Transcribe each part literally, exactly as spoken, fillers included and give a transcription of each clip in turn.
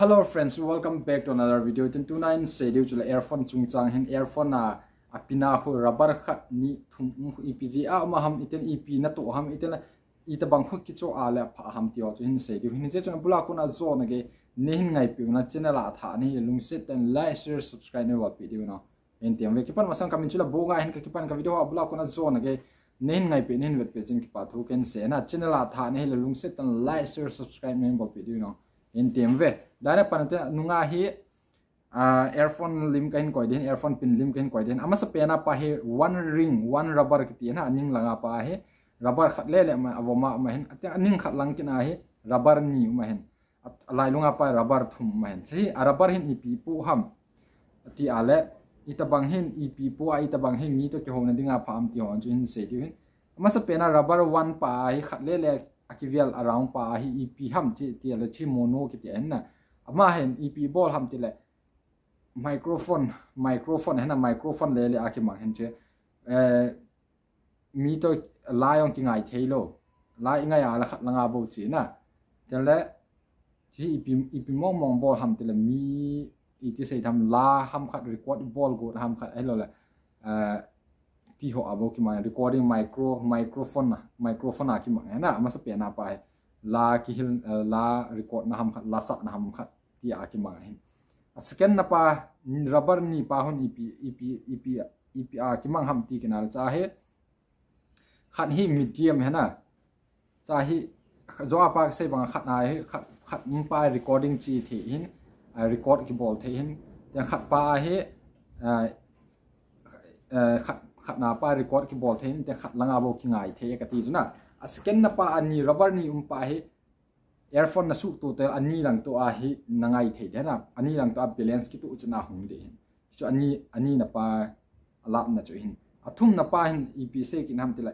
Hello friends, welcome back to another video. Tin tuna in sei diu chu le earphone chungchang hin, earphone a, a pin a khu rubber khat ni thum khu ipi jeh a um a ham, iten ipi na toh ham, iten itabang khu kicho a le pha ham ti ho chu hin sei diu hin. Hiche chun abul a kona jona gei nei hin ngaipi u na, channel a thah nei le lungset tah in like, share, subscribe nei bolpeh diu na. Hin tem ve, kipan masang kamin chu le Bonga hin, ka kipan ka video abul a kona jona gei nei hin ngaipi, nei hin vetpi chin kipa thu kahin sei na. Channel a thah nei le lungset tah in like, share, subscribe nei bolpeh diu na. Hin tem ve. Dana pan te nunga hi, ah, earphone lim kahin koi ding, earphone pin lim kahin koi ding. Amasapen a pa hi one ring, one rubber kiti na, aning langa pa hi rubber khat le le ma, avom a um ahin. Ati aning khat lang kit a hi rubber ni um ahin. A, alailunga pa rubber thum um ahin. Hiche hi a rubber hin ipi pu ham ti a le, itabang hin ipi pu a, itabang hin mi toh kihouna dinga pha ham ti ho chu hin sei diu hin. Amasapen a rubber one pa hi khat le le akivel a round pa hi ipi ham ti, ti a le hiche mono kiti ahin na. Ama hin ipi bol ham ti le microphone, microphone ahin na, microphone le le a kimang ahin hiche. Eh, mi toh la jong kingai thei lou. La i ngai a le khat langa bou chu na. Chule, hiche ipi, ipi mong mong bol ham ti le mi iti sei tham la ham khat record i bol got ham khat ahilou le, eh, ti ho a bou kimang, recording micro, microphone a, microphone a kimang ahin na, amasapen a pa hi. La kihil, eh, la record na ham khat, la sah na ham khat ti a kimang ahin. A second na pa, rubber ni pa hin ipi, ipi, ipi, ipi a kimang ham ti kina le hiche hi. Khat hi medium ahin na. Hiche hi, jo a pa sei bang khat na hi, khat, khat um pa recording chi thei hin, a record kibol thei hin. Tin khat pa hi, a, eh, khat, khat na pa record kibol thei hin, tin khat langa bou kingai thei kati chu na. A second na pa ani rubber ni um pa hi, earphone na suh toh te ani lang toh a hi na ngai thei ding na, ani lang toh a balance kitoh chana hung ding hin. Chu ani, ani na pa a lap na chu hin. A thum na pa hin ipi sei kit ham ti le.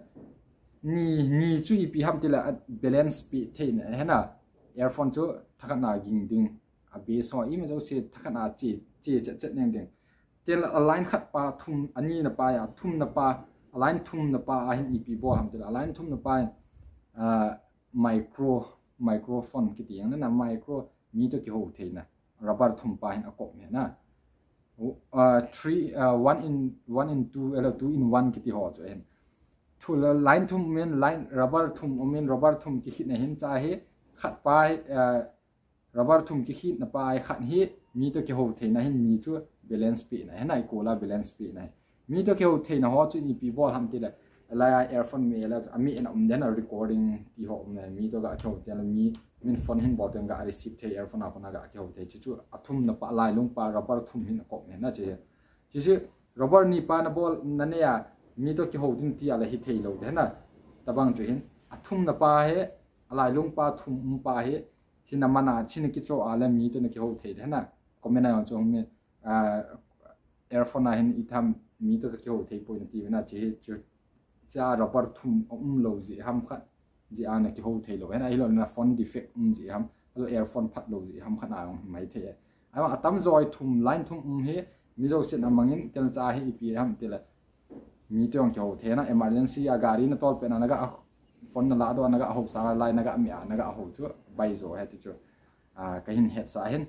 Ni, ni chu ipi ham ti le a balance pi thei na ahin na. Earphone chu thakhat na ging ding. A bass ho ima jouse thakhat na che, che chet chet neng ding. Tin a line khat pa thum, ani na pa a, thum na pa, a line thum na pa a hin ipi bol ham ti le. A line thum na pa hin, ah, micro, microphone kiti jong na, micro, mi toh kihou theina. Rubber thum pa hin akop ahin na. Uh, three, uh, one in, one in two, ahilou two in one kiti ho chu ahin. Thu le line thum um in, line rubber thum um in, rubber thum kikhin ahin hiche hi. Khat pa, uh, rubber thum kikhin na pa hi khat hi mi toh kihou theina hin, ni chu balance pi na ahin na, i kol a balance pi na ahin. Mi toh kihou theina ho chu ipi bol ham ti le, lai a earphone me le, a me na um den a recording ti ho um le, mi toh ga kihou thei le mi, min phone hin bol teng ga receive thei, earphone a kona ga kihou thei, chu chu a thum na pa, lailung pa, rubber thum hin akop ahin na hiche. Hiche rubber ni pa na bol na nei a, mi toh kihou ding ti a le hithei lou ding ahin na. Tabang chu hin, a thum na pa hi, a lailung pa thum um pa hi, hiche na man a, hiche na kicho a le mi toh na kihou thei ding ahin na. Comment a jong chu hung mi, ah, earphone a hin itham mi toh ka kihou thei poi nati ve na, hiche hi chu, hiche a rubber thum a um lou jeh ham khat, jeh a na kihou thei lou. Ahin ahilou le na phone defect um jeh ham, ahilou earphone phat lou jeh ham khat na jong mai thei. Ahivang atam jo hi thum, line thum um hi, mi jousen amang in, tin hiche hi ipi ham ti le. Mi toh jong kihou thei na, emergency a gari na tol pet na, na ga phone na la doh, na ga hou sa lai, na ga me a, na ga hou chu, bai jo ahi ti chu. Ah, kahin hetsah ahin.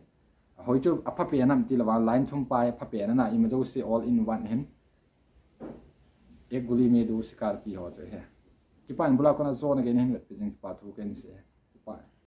Hoi chu apha pen ham ti le vang line thum pa hi apha pen ahi na, ima jouse all in one ahin. Ek guli mein do shikar ti ho chu ahi. Kipa in abul a kona jona gei nei hin vetpi jing kipa thu kahin sei.